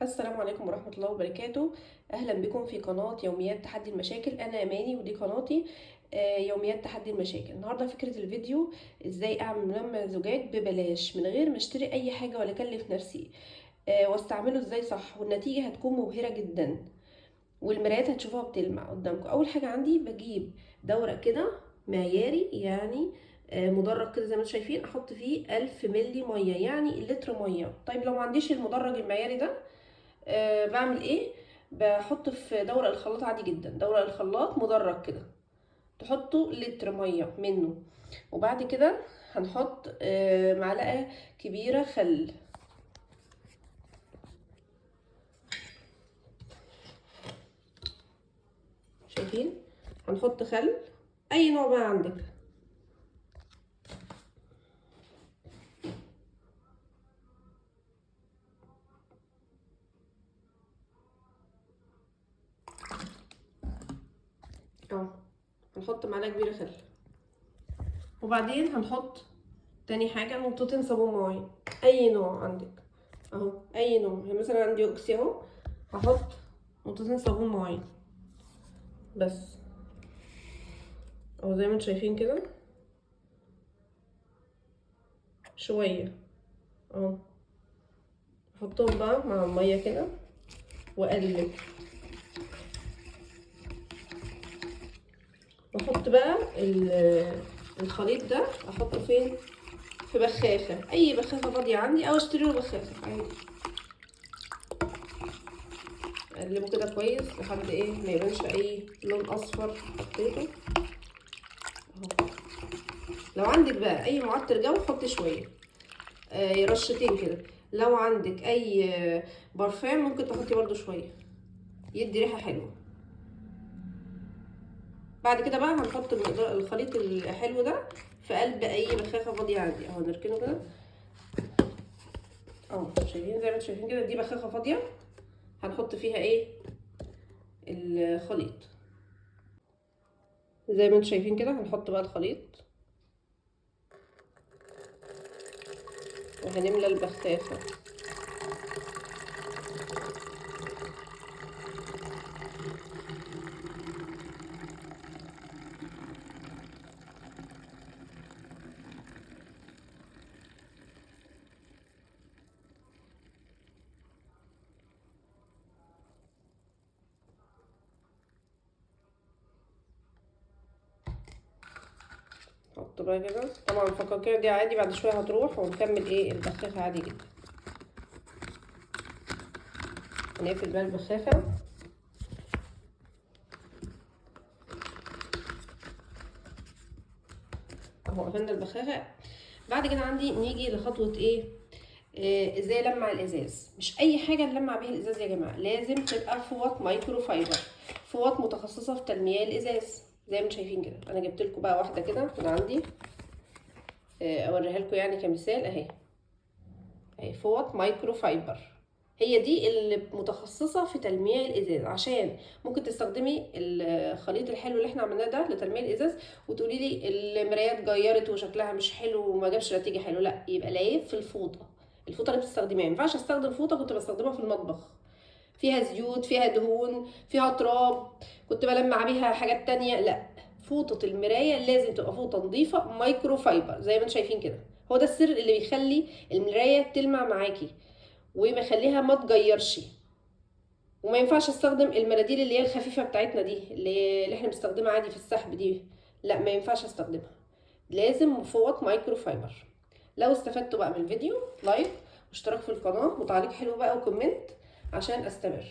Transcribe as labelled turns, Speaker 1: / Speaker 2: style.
Speaker 1: السلام عليكم ورحمة الله وبركاته. أهلا بكم في قناة يوميات تحدي المشاكل. أنا أماني ودي قناتي يوميات تحدي المشاكل. النهاردة فكرة الفيديو إزاي أعمل ملمع زجاج ببلاش من غير ما أشتري أي حاجة ولا أكلف نفسي، واستعمله إزاي صح، والنتيجة هتكون مبهرة جدا والمرايات هتشوفوها بتلمع قدامكم. أول حاجة عندي بجيب دورق كده معياري، يعني مدرج كده زي ما انتم شايفين، احط فيه 1000 ملي مية، يعني لتر مية. طيب لو ما عنديش المدرج المعياري ده بعمل ايه؟ بحط في دورق الخلاط عادي جدا، دورق الخلاط مدرج كده، تحطوا لتر مية منه. وبعد كده هنحط معلقه كبيرة خل، شايفين؟ هنحط خل اي نوع بقى عندك. اهو هنحط معلقه كبيرة خل. وبعدين هنحط تاني حاجة نقطتين صابون مواعين، اي نوع عندك اهو، اي نوع. يعني مثلا عندي اوكسي اهو، هحط نقطتين صابون مواعين بس اهو زي ما انتم شايفين كده، شوية اهو. احطهم بقى مع المية كده واقلب، واحط بقى الخليط ده احطه فين؟ في بخاخه، اي بخاخه فاضية عندي، او اشتري له بخاخه عادي. اقلبه كده كويس لحد ايه ما يبانش اي لون اصفر حطيته اهو. لو عندك بقى اي معطر جو حطي شوية، رشتين كده. لو عندك اي برفان ممكن تحطي برده شوية، يدي ريحه حلوة. بعد كده بقى هنحط الخليط الحلو ده في قلب اي بخاخه فاضية عندي اهو، نركنه كده اهو. شايفين زي ما انتم شايفين كده، دي بخاخه فاضية هنحط فيها ايه؟ الخليط. زي ما انتم شايفين كده هنحط بقى الخليط وهنملى البخاخه. نحط بقى كده، طبعا الفقاقيع دي عادي بعد شوية هتروح، ونكمل ايه البخاخه عادي جدا. هنقفل بقى البخاخه. اهو قفلنا البخاخه. بعد كده عندي نيجي لخطوه ايه؟ ازاي لمع الازاز. مش اي حاجة نلمع بيها الازاز يا جماعة، لازم تبقى فوط مايكرو فايبر، فوط متخصصة في تلميع الازاز زي ما انتم شايفين كده. انا جبت لكم بقى واحدة كده من عندي، اوريها لكم يعني كمثال اهي. اهي فوط مايكرو فايبر، هي دي اللي متخصصة في تلميع الازاز، عشان ممكن تستخدمي الخليط الحلو اللي احنا عملناه ده لتلميع الازاز وتقولي لي المرايات جيرت وشكلها مش حلو وما جابش نتيجة حلوة. لا، يبقى العيب في الفوطه، الفوطه اللي بتستخدميها. ما ينفعش استخدم فوطه كنت بستخدمها في المطبخ فيها زيوت، فيها دهون، فيها تراب، كنت بلمع بيها حاجات تانية. لا، فوطة المراية لازم تبقى فوطة نظيفة مايكرو فايبر زي ما انتم شايفين كده. هو ده السر اللي بيخلي المراية تلمع معاكي وما يخليها ما تجيرش. وما ينفعش استخدم المناديل اللي هي الخفيفة بتاعتنا دي اللي احنا بنستخدمها عادي في السحب دي، لا ما ينفعش استخدمها، لازم فوط مايكرو فايبر. لو استفدتوا بقى من الفيديو like واشتراك في القناة وتعليق حلو بقى و comment عشان استمر.